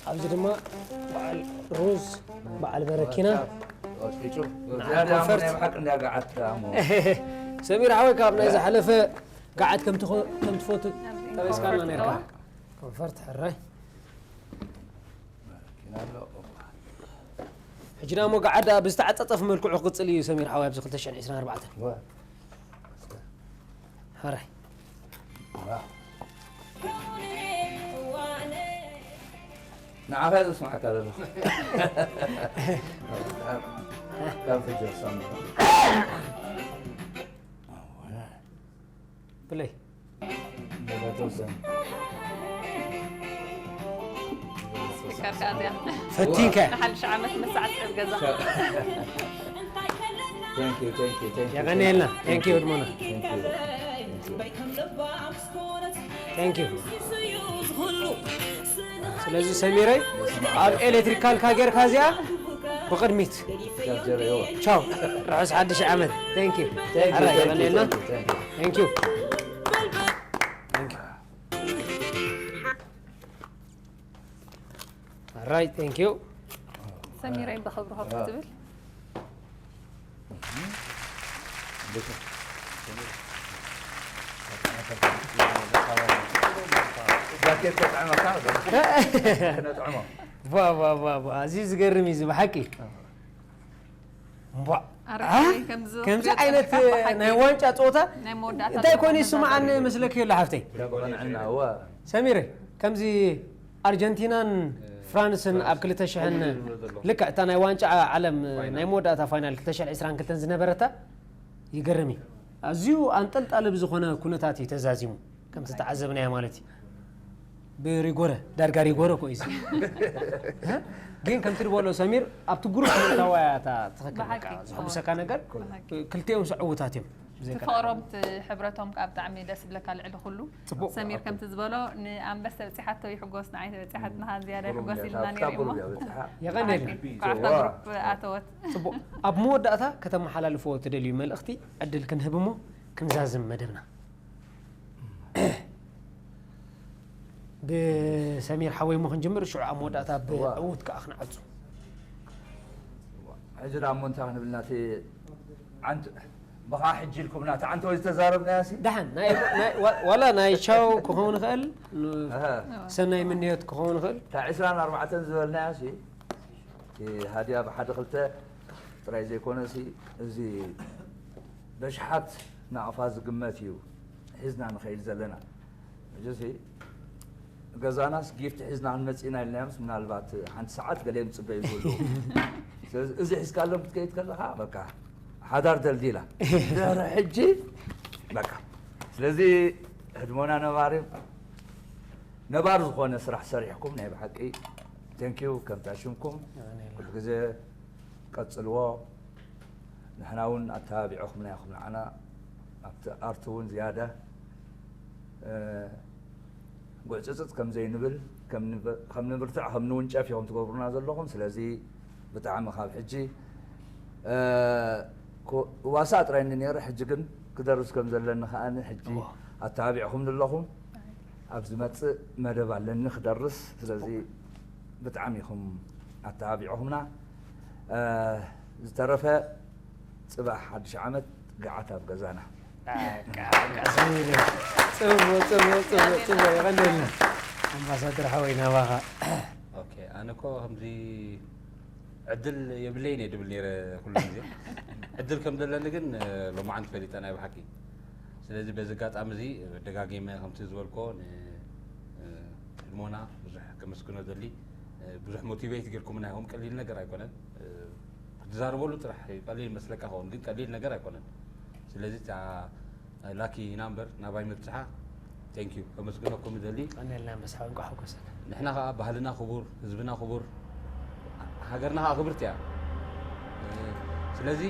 ኣብዚ ድማ በዓል ሩዝ፣ በዓል በረኪና። ወስቂጩ ንዓ ዝያዳ ኮንፈርት። ናይ ብሓቂ እንዳጋዓት ኣሞ ሰሚር ሓወይ፣ ካብ ናይ ዝሓለፈ ገዓት ከም ትኾ- ከም ትፈቱ ጠበስካልና ነርካ። ኮንፈርት ሕራይ። ሕጂ ዳሞ ገዓት ብዝተዓጻጸፍ መልክዑ ክቕጽል እዩ ሰሚር ሓወይ፣ ኣብዚ ክልተ ሽሕን ዕስራን ኣርባዕተን። ሕራይ። ንዓኻ ዘስማዕካ ዘሎ ካብ ፍጀር ሰሙ ብለይ። ተወሰነ ከርካዚያ ፈቲንካ። ንሓድሽ ዓመት መሳዕስዕ ገዛ Thank you, thank you, thank you. የቐንየልና። Thank you፣ ህድሞና። Thank you። ስለዚ ሰሚረይ ኣብ ኤሌክትሪካልካ ጌርካ እዚኣ ብቕድሚት። ቻው፣ ርሑስ ሓድሽ ዓመት። Thank you። Thank you, ኣራይ thank you, የቐንየልና። thank you, thank you. Thank you። ኣራይ፣ thank you። ሰሚረይ ብኽብሪ ኮፍ ትብል ጃኬት ተጥዕመካ ነጥዕሞ ቧ፣ ቧ፣ ቧ፣ ቧ። ኣዝዩ ዝገርም እዩ እዚ ብሓቂ። ቧ። ኣርካይ ከምዚ ከምዚ ክሪኦ ዓይነት ጸኒሕካ ብሓቂ ናይ ዋንጫ ጸወታ ናይ መወዳእታ እንታይ ኮይኑ ዝኾነ ይስምዓኒ መስለኪ ኣሎ ሓፍተይ? ደቆንዕና እዋ ሰሚረ፣ ከምዚ ኣርጀንቲናን ፍራንስን ኣብ ክልተ ሽሕን ልክዕ እታ ናይ ዋንጫ ዓለም ናይ መወዳእታ ፋይናል ክልተ ሽሕን ዕስራን ክልተን ዝነበረታ ይገርም እዩ። ኣዝዩ ኣንጠልጣሊ ብዝኾነ ኩነታት እዩ ተዛዚሙ፣ ከምቲ ተዓዘብናዮ ማለት እዩ። ብሪጎረ፣ ዳርጋ ሪጎረ እኮ እዩ እዚ። ግን ከምቲ ዝበሎ ሰሚር፣ ኣብቲ ግሩፕ ምእታዋ እያ እታ ትኽክል። ብሓቂ። በቃ፣ ዘሐጉሰካ ነገር ብሓቂ። ክልቲኦም ስዕውታት እዮም። ብዘይካ ፍቕሮም እቲ ሕብረቶም ከዓ ብጣዕሚ ደስ ይብለካ። ልዕሊ ኩሉ ጽቡቕ። ሰሚር ከምቲ ዝበሎ ንኣንበስ ተበፂሓቶ ይሕጎስ፣ ንዓይ ተበፂሓትና ዝያዳ ግሩም ይሕጎስ እያ። ኢልና ኣብታ ነይሩ ግሩም እሞ እያ በፂሓ። የቐንየልና። ብሓቂ፣ ካብታ ግሩፕ ኣተወት። ጽቡቕ። ኣብ መወዳእታ ከተመሓላልፍዎ ትደልዩ መልእኽቲ ዕድል ክንህብ እሞ ክንዛዝም መደብና። ብሰሚር ሓወይ እሞ ክንጅምር፣ ሽዑ ኣብ መወዳእታ እዋ። ብዕዉት ከዓ ክንዓጹ። ሕጂ ዳ እሞ እንታይ ክንብል ናቲ ዓንት ብኻ ሕጂ ኢልኩም ናቲ ዓንተ ወይ ዝተዛረብናያ ሲ ደሓን፣ ናይ- ናይ- ዋ- ዋላ ናይ ቻው ክኸውን ይኽእል፣ ን- ኣሀ። ሰናይ ምንዮት ክኸውን ይኽእል። እታ ዕስራን ኣርባዕተን ዝበልናያ ሲ እቲ ሃድያ ብሓደ ክልተ ጥራይ ዘይኮነ ሲ እዚ በሽሓት ናቕፋ ዝግመት እዩ ሒዝና ንኸይድ ዘለና። ሕጂ ሲ ገዛናስ ጊፍት ሒዝና ክንመጽእ ኢና ኢልናዮምስ ምናልባት ሓንቲ ሰዓት ገለ ምጽበዩ ዝብሉ። ስለዚ እዚ ሒዝካሎም ክትከይድ ከለኻ በቃ ሓዳር ደልዲላ። ድሕሪ ሕጂ በቃ ስለዚ ህድሞና ነባሪ ነባር ዝኾነ ስራሕ ሰሪሕኩም ናይ ብሓቂ ቴንኪዩ ከምታ ሽምኩም ኩሉ ግዜ ቀጽልዎ። ንሕና እውን ኣተባቢዕኹምና ኢኹም ንዓና ኣብቲ ኣርት እውን ዝያዳ እ፣ ጉዕጽጽጽ ከም ዘይንብል ከም ንብ- ከም ንብርትዕ ከም ንውንጨፍ ኢኹም ትገብሩና ዘለኹም። ስለዚ ብጣዕሚ ካብ ሕጂ እ፣ ኮ- ዋሳ ጥራይ ነይረ፣ ሕጂ ግን ክደርስ ከም ዘለኒ ከኣ ሕጂ እዎ። ኣተባቢዕኹም ዘለኹም ኣብ ዝመጽእ መደብ ኣለኒ ክደርስ። ስለዚ ብጣዕሚ ኢኹም ኣተባቢዕኹምና። እ፣ ዝተረፈ ጽባሕ ሓድሽ ዓመት ገዓት ኣብ ገዛና። በቃ፣ በቃ፣ ሰሚር። ጽቡቕ፣ ጽቡቕ፣ ጽቡቕ፣ ጽቡቕ፣ የቐንየልና። ኣምባሳደር ሓወይ ናባኻ። ኦኬ፣ ኣነ እኮ ከምዚ ዕድል የብለይን እየ ድብል ነይረ ኩሉ ግዜ። ዕድል ከም ዘለኒ ግን ሎማዓንቲ ፈሊጠ ናይ ብሓቂ። ስለዚ በዚ ኣጋጣሚ እዚ ደጋጊመ ከምቲ ዝበልኮ ንህድሞና ብዙሕ ከመስግኖ ደሊ። ብዙሕ ሞቲቬት ጌርኩምና ኢኹም፣ ቀሊል ነገር ኣይኮነን። ክትዛረበሉ ጥራሕ እዩ ቀሊል መስለካ ኸውን፣ ግን ቀሊል ነገር ኣይኮነን። ስለዚ እታ ላኪ ናምበር ናባይ ምብፅሓ ቴንክ ዩ ከመስግነኩም እደሊ። ቀንየልና ኣንበሳ፣ እንቋዕ ሓጎሰካ። ንሕና ከዓ ባህልና ክቡር፣ ህዝብና ክቡር፣ ሃገርና ከዓ ክብርቲ እያ። ስለዚ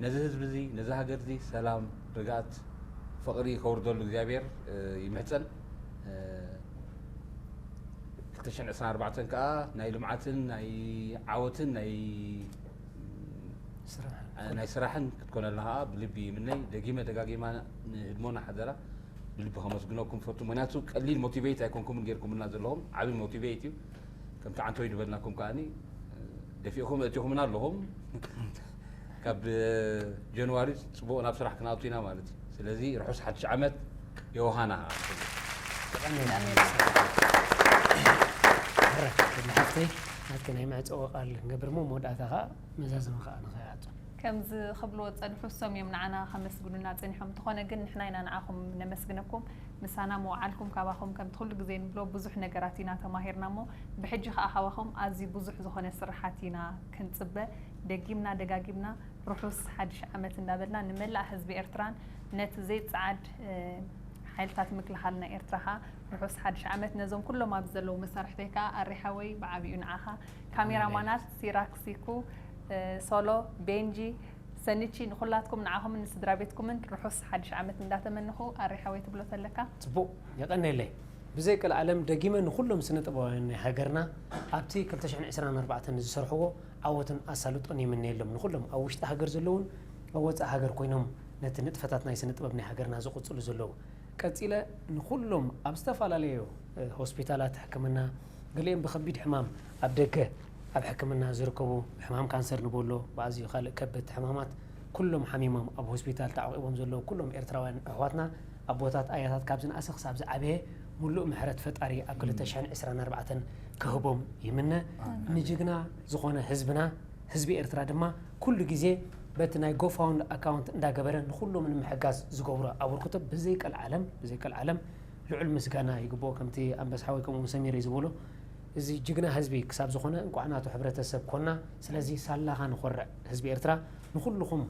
ነዚ ህዝቢ እዚ፣ ነዚ ሃገር እዚ ሰላም፣ ርግኣት፣ ፍቕሪ ከውርደሉ እግዚኣብሔር ይምሕፀን። ክልተ ሽሕን ዕስራን ኣርባዕተን ከዓ ናይ ልምዓትን ናይ ዓወትን ናይ ስራሕ። ናይ ስራሕን ክትኮነላ ከዓ ብልቢ ይምነይ። ደጊመ ደጋጊማ ንህድሞና ሓደራ ብልቢ ከመስግነኩም ፈቱ። ምክንያቱ ቀሊል ሞቲቬት ኣይኮንኩምን ጌርኩምልና ዘለኹም፣ ዓብዪ ሞቲቬት እዩ። ከምቲ ዓንቶይ ዝበልናኩም ከዓኒ ደፊእኩም እቲኹምና ኣለኹም። ካብ ጀንዋሪ ጽቡቕ ናብ ስራሕ ክንኣቱ ኢና ማለት እዩ። ስለዚ ርሑስ ሓድሽ ዓመት ዮሃና። ሓፍተይ ናትከ ናይ መዕፀዊ ቃል ክንገብር እሞ መወዳእታ ከዓ መዛዘሚ ከዓ ንኸይዓፁ። ከምዚ ክብልዎ ዝጸንሑ እሶም እዮም ንዓና ከመስግኑና ጸኒሖም። እንተኾነ ግን ንሕና ኢና ንዓኹም ነመስግነኩም። ምሳና ምውዓልኩም ካባኹም ከምቲ ኩሉ ግዜ ንብሎ ብዙሕ ነገራት ኢና ተማሂርና እሞ ብሕጂ ከኣ ካባኹም ኣዝዩ ብዙሕ ዝኾነ ስርሓት ኢና ክንጽበ። ደጊምና ደጋጊምና ርሑስ ሓድሽ ዓመት እንዳበልና ንመላእ ህዝቢ ኤርትራን ነቲ ዘይጸዓድ ሓይልታት ምክልኻል ናይ ኤርትራ ከኣ ርሑስ ሓድሽ ዓመት። ነዞም ኩሎም ኣብዚ ዘለዉ መሳርሕተይ ከኣ ኣሪ ሓወይ ብዓቢኡ ንዓኻ፣ ካሜራማናት ሲራክ፣ ሲኩ፣ ሶሎ፣ ቤንጂ፣ ሰኒቺ፣ ንኹላትኩም ንዓኹምን ንስድራ ቤትኩምን ርሑስ ሓድሽ ዓመት እንዳተመነኹ ኣሪ ሓወይ ትብሎ ተለካ። ጽቡቕ፣ የቐንየለይ። ብዘይ ቀልዓለም ደጊመ ንኹሎም ስነ ጥበባውያን ናይ ሃገርና ኣብቲ ክልተ ሽሕን ዕስራን ኣርባዕተን ዝሰርሕዎ ዓወትን ኣሳልጦን ይምነየሎም። ንኹሎም ኣብ ውሽጢ ሃገር ዘለውን ኣብ ወጻኢ ሃገር ኮይኖም ነቲ ንጥፈታት ናይ ስነ ጥበብ ናይ ሃገርና ዝቕጽሉ ዘለዉ። ቀጺለ ንኹሎም ኣብ ዝተፈላለዩ ሆስፒታላት ሕክምና፣ ገሊኦም ብኸቢድ ሕማም ኣብ ደገ ኣብ ሕክምና ዝርከቡ፣ ሕማም ካንሰር ንበሎ፣ ብኣዝዩ ካልእ ከበድቲ ሕማማት ኩሎም ሓሚሞም ኣብ ሆስፒታል ተዓቂቦም ዘለዉ ኩሎም ኤርትራውያን ኣሕዋትና ኣቦታት ኣያታት ካብዚ ንኣሰ ክሳብ ዝዓበየ ሙሉእ ምሕረት ፈጣሪ ኣብ ክልተ ሽሕን ዕስራን ኣርባዕተን ክህቦም ይምነ። ንጅግና ዝኾነ ህዝብና ህዝቢ ኤርትራ ድማ ኩሉ ግዜ በቲ ናይ ጎፋውንድ ኣካውንት እንዳገበረ ንኩሎም ንምሕጋዝ ዝገብሮ ኣበርክቶ ብዘይ ቀልዓለም ብዘይ ቀልዓለም ልዑል ምስጋና ይግብኦ። ከምቲ ኣንበስ ሓወይ ከምኡ እውን ሰሚረይ ዝበሎ እዚ ጅግና ህዝቢ ክሳብ ዝኾነ እንቋዕ ናቱ ሕብረተሰብ ኮና። ስለዚ ሳላኻ ንኾርዕ ህዝቢ ኤርትራ ንኹልኹም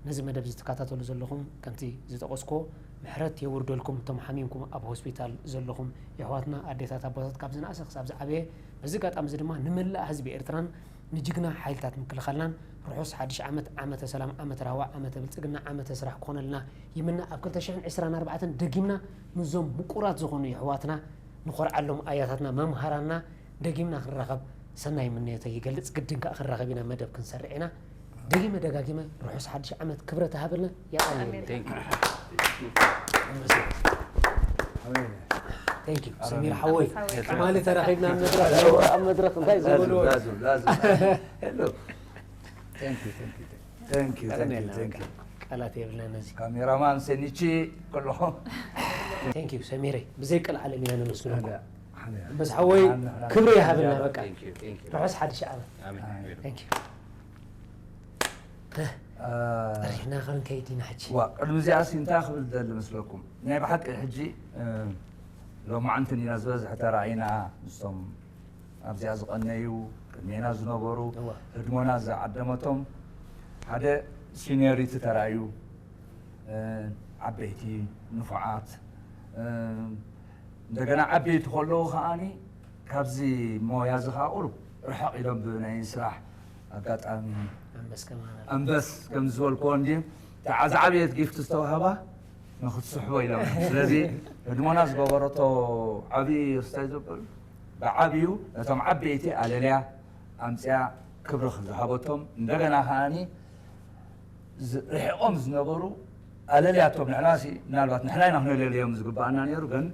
ነዚ መደብ ዝትከታተሉ ዘለኹም ከምቲ ዝጠቐስኮ ምሕረት የውርደልኩም። እቶም ሓሚምኩም ኣብ ሆስፒታል ዘለኹም የሕዋትና ኣዴታት ኣቦታት ካብ ዝነኣሰ ክሳብ ዝዓበየ በዚ ኣጋጣሚ እዚ ድማ ንመላእ ህዝቢ ኤርትራን ንጅግና ሓይልታት ምክልኻልናን ርሑስ ሓድሽ ዓመት ዓመተ ሰላም ዓመተ ራህዋ ዓመተ ብልጽግና ዓመተ ስራሕ ክኾነልና ይምነ። ኣብ ክልተ ሽሕን ዕስራን ኣርባዕተን ደጊምና ምስዞም ምቁራት ዝኾኑ የሕዋትና ንኾርዓሎም ኣያታትና መምሃራንና ደጊምና ክንራኸብ ሰናይ ምንዮተይ ይገልጽ። ግድን ከኣ ክንራኸብ ኢና፣ መደብ ክንሰርዕ ኢና። ደጊመ ደጋጊመ ርሑስ ሓድሽ ዓመት ክብረት ይሃበልና። የቐንየለይ። Thank you ሰሚር ሓወይ። ትማሊ ተራኺብና ኣብ መድረኽ ኣብ መድረኽ እንታይ ዝበልዎ ቃላት የብልና ነዚ ካሜራማን ሰኒቺ ኩልኹም Thank you ሰሚረይ ብዘይ ቀልዓለም ኢና ነመስግነኩም። በስ ሓወይ ክብሪ ይሃበልና በቃ ርሑስ ሓድሽ ዓመት። Thank you ጸሪፍና ክንከይድ ኢና ሕጂ። ዋ ቅድሚ እዚኣ ሲ እንታይ ክብል ደሊ መስለኩም ናይ ብሓቂ ሕጂ ሎማዓንቲ ኢና ዝበዝሐ ተራኢና ምስቶም ኣብዚኣ ዝቐነዩ ቅድሜና ዝነበሩ ህድሞና ዝዓደመቶም ሓደ ሲኒዮሪቲ ተራእዩ ዓበይቲ ንፉዓት እንደገና ዓበይቲ ከለዉ ከዓኒ ካብዚ ሞያ እዚ ከዓ ቁሩብ ርሕቕ ኢሎም ብናይ ስራሕ ኣጋጣሚ ኣንበስ ከም ዝበልክዎ እንዲ ዝዓበየት ጊፍት ዝተዋህባ ንክትስሕቦ ኢሎም እዮም ስለዚ ህድሞና ዝገበረቶ ዓብዪ ስታይ ዘበሉ ብዓብዩ ነቶም ዓበይቲ ኣለልያ ኣምፅያ ክብሪ ዝሃበቶም እንደገና ከዓኒ ርሒቖም ዝነበሩ ኣለልያቶም ንሕና ሲ ምናልባት ንሕና ኢና ክነለልዮም ዝግባኣና ነይሩ ግን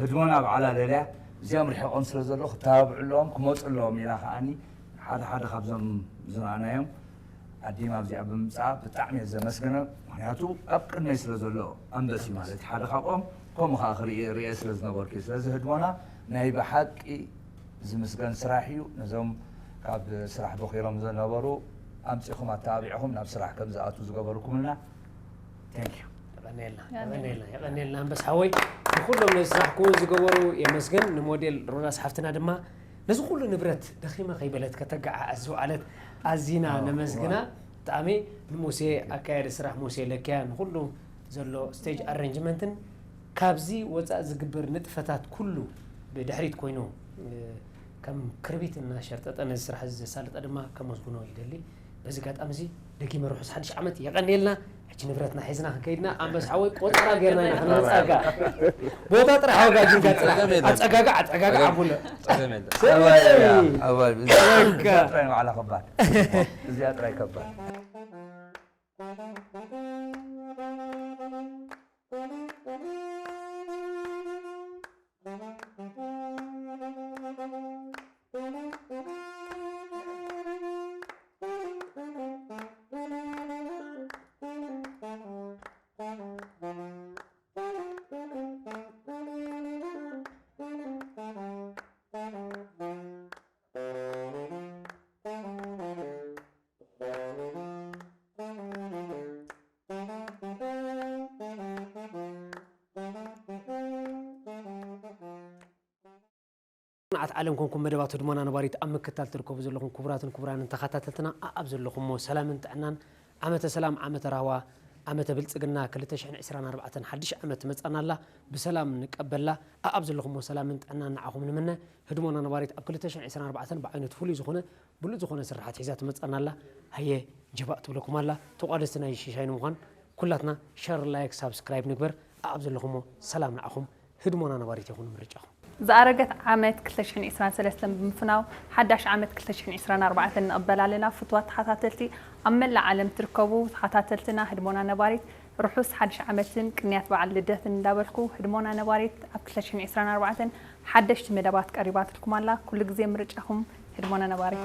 ህድሞና በዓል ኣለልያ እዚኦም ርሒቖም ስለ ዘለዉ ክተባብዑ ኣለዎም ክመፁ ኣለዎም ኢላ ከዓኒ ሓደ ሓደ ካብዞም ዝረኣናዮም ዓዲም ኣብዚኣ ብምምፃኣ ብጣዕሚ እየ ዘመስግነ ምክንያቱ ኣብ ቅድመይ ስለ ዘሎ ኣንበሲ ማለት ሓደ ካብኦም ከምኡ ከዓ ክርኢ ርእየ ስለ ዝነበርኩ ስለዚ ህድሞና ናይ ብሓቂ ዝምስገን ስራሕ እዩ ነዞም ካብ ስራሕ ቦኺሮም ዝነበሩ ኣምፂኹም ኣተባቢዕኹም ናብ ስራሕ ከም ዝኣትዉ ዝገበርኩምልና thank you የቐንየልና የቐንየልና የቐንየልና ኣንበስ ሓወይ ንኩሎም ነዚ ስራሕ ክውን ዝገበሩ የመስግን ንሞዴል ሮዳስ ሓፍትና ድማ ነዚ ኩሉ ንብረት ደኺመ ከይበለት ከተጋዓዕዝ ዝውዓለት ኣዚና ነመስግና። ብጣዕሚ ንሙሴ ኣካያዲ ስራሕ ሙሴ ለኪያ ንኩሉ ዘሎ ስቴጅ ኣረንጅመንትን ካብዚ ወፃእ ዝግበር ንጥፈታት ኩሉ ብድሕሪት ኮይኑ ከም ክርቢት እናሸርጠጠ ነዚ ስራሕ እዚ ዘሳለጠ ድማ ከመስግኖ ይደሊ። በዚ ኣጋጣሚ እዚ ደጊመ ርሑስ ሓድሽ ዓመት የቐንየልና። ሕጂ ንብረትና ሒዝና ክንከይድና ኣንበስ ሓወይ ቆፀራ ጌርና ኢና ክንመፃጋ ቦታ ጥራሕ ኣወጋጊንካ ጥራሕ ኣፀጋጋ ኣፀጋጋ ዓቡለ እዚኣ ጥራይ ከባድ ንዓት ዓለም ኮንኩም መደባት ህድሞና ነባሪት ኣብ ምክታል ትርከቡ ዘለኹም ክቡራትን ክቡራንን ተኸታተልትና፣ ኣኣብ ዘለኹሞ ሰላምን ጥዕናን፣ ዓመተ ሰላም፣ ዓመተ ራህዋ፣ ዓመተ ብልጽግና ክልተ ሽሕን ዕስራን ኣርባዕተን ሓድሽ ዓመት ትመጻና ኣላ። ብሰላም ንቀበላ። ኣኣብ ዘለኹሞ ሰላምን ጥዕናን ንዓኹም ንምነ። ህድሞና ነባሪት ኣብ ክልተ ሽሕን ዕስራን ኣርባዕተን ብዓይነቱ ፍሉይ ዝኾነ ብሉጽ ዝኾነ ስርሓት ሒዛ ትመጻና ኣላ። ሃየ ጀባእ ትብለኩም ኣላ። ተቋደስቲ ናይ ሽሻይ ንምዃን ኩላትና ሸር፣ ላይክ፣ ሳብስክራይብ ንግበር። ኣኣብ ዘለኹሞ ሰላም ንዓኹም። ህድሞና ነባሪት ይኹን ምርጫኹም። ዝኣረገት ዓመት ክልተ ሽሕን ዕስራን ሰለስተን ብምፍናው ሓዳሽ ዓመት ክልተ ሽሕን ዕስራን ኣርባዕተን ንቕበል ኣለና። ፍቱዋት ተኸታተልቲ ኣብ መላእ ዓለም ትርከቡ ተኸታተልትና ህድሞና ነባሪት ርሑስ ሓድሽ ዓመትን ቅንያት በዓል ልደትን እንዳበልኩ ህድሞና ነባሪት ኣብ ክልተ ሽሕን ዕስራን ኣርባዕተን ሓደሽቲ መደባት ቀሪባትልኩም ኣላ። ኩሉ ግዜ ምርጫኹም ህድሞና ነባሪት።